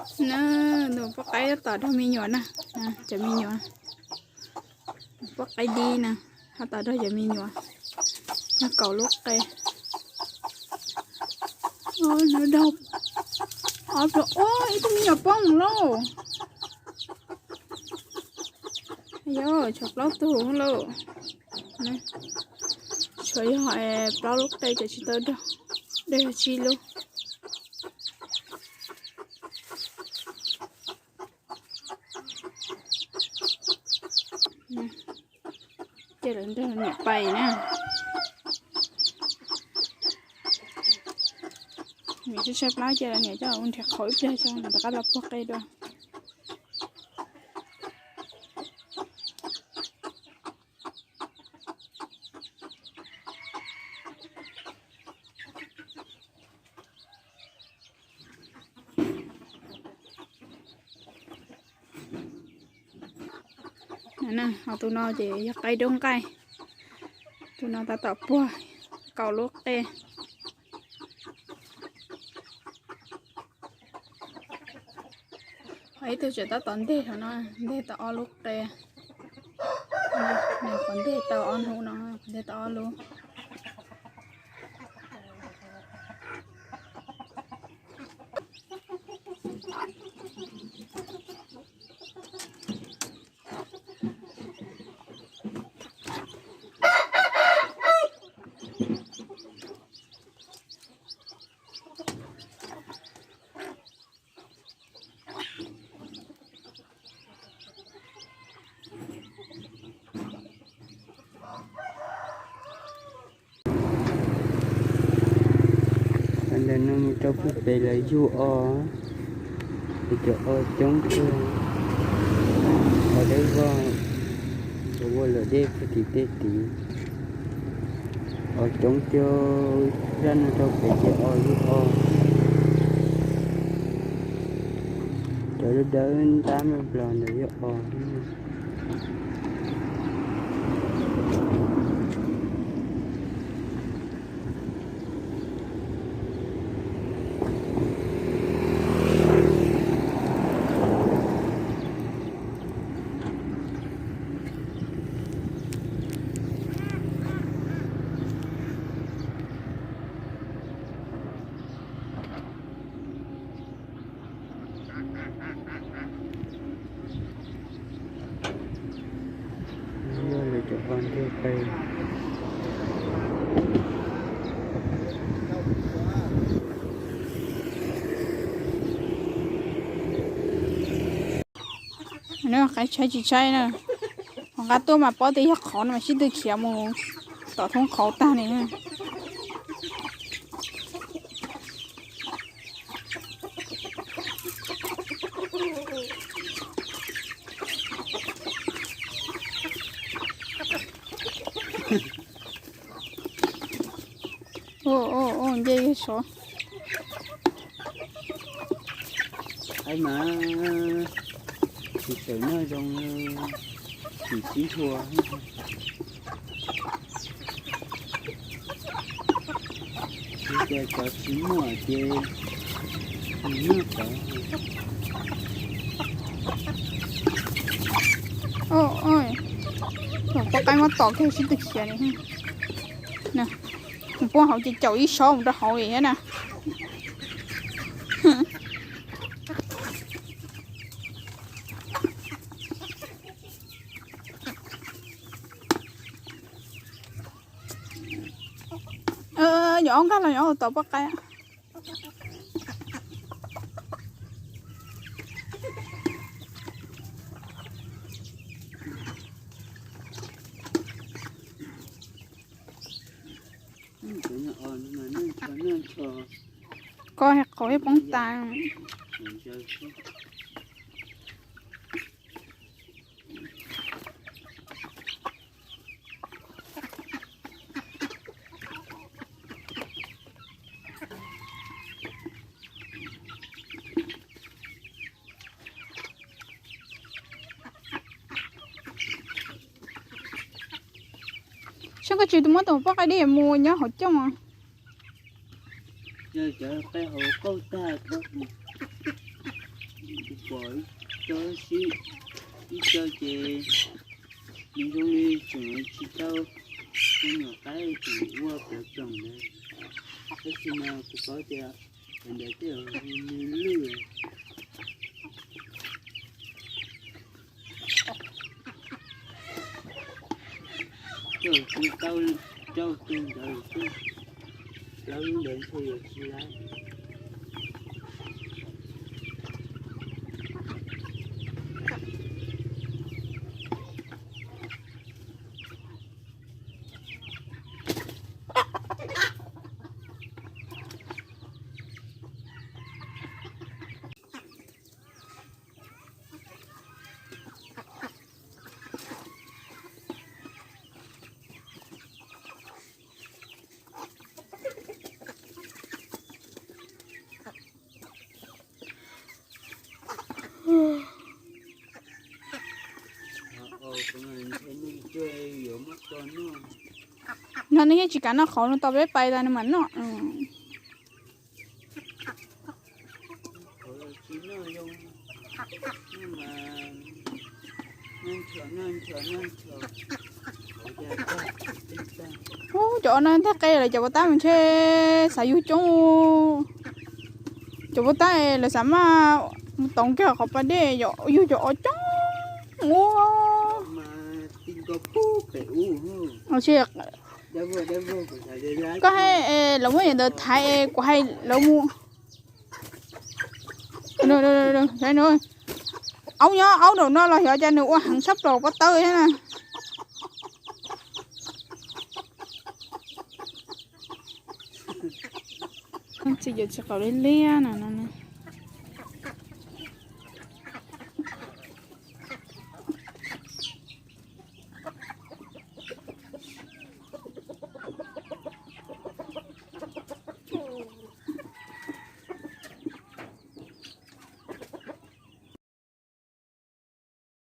Na, tus poj qaib tab tom nrog me nyuam na, cov me nyuam, poj qaib dib na, tab tom nrog cov me nyuam nyob kaum lub qe. Nyob daug ob pluag, ua ib tug me nyuam poob lauj. Yog tshuav plaub tug lauj. Tshuav yog plaub lub qe ces tsis tau daug, daug yog tsib lub. Ces lawv nrog niam pais na. Niam tshaib tshaib plab ces lawv niam coj mus nrhiav qhauv ib pliag tso rov qab los puag qe dua. Ho tus no ces yog qaib dub nqaij. Tus no tab tom puag kaum lub qe. Ho ib tug tseem tab tom nteg thaum no, nteg tau ob lub qe. Nws qhov nteg tau ob hnub no, qhov nteg tau ob lub. Ntawm no mus rau puag pem lawv yug os, es cov os coob kawg, os dawb vog, cov ua luam dej puag tim tej tid, os coob tiag, zaj no rau pem ces os yug os, cov dawb dawb ntab nploog nploog ntawd yog os. Yog lawv cov os nteg pes. Nws qaib tshaib tsis tshaib na, qhov nqa tuaj mas pob tias yog qhov no mas sib tw khiav mus tom thoob qhauv tag li. Ua ua ua nce sov. Aib mas, tsis tawm noj zoo, tsis sib hua. Tsis tias cov tsis muaj ces nws noj cov. Tus poj qaib muab tom kiag sib tw khiav li. Tus poj hauv ces caum ib sob mus rau hauv li thiab na. Yog ob nkag los yog tom poj qaib. Koj qhov ib poob tas. Saib koj tsis tus muab tus poj qaib dib mus nyob hauv cooj. Cov qaib hauv qauj tag. Pom ib co sib, ib co ces nws zoo li tseem tsis tau, tus nyuam qaib tseem ua plawv ploog ntawd, tab sis mas kuv paub tias cov ntawd tej zaum nws lwj. Tej zaum tsis tau rau tus ntawd xwb, plaub lub ntawd ntshe yuav tsis laib. No nej yeej tsis kam noj qhauv no, tau peb pais tas nws mam noj. Ub, cov no nteg qe lawm cov puas tab mas ntshe xav yug coob. Cov puas tab lawv xav maj mus toov kiag qhov pas dej, yug cov os coob ua. Koj hais lawv muab yam ntawd thaiv es kuv hais lawv mus. Aub nyob aub nraum no los xyov cas nws ua heev tshaj plaws pob tawb thiab na. Txiv cov txiv qaub liab liab no no.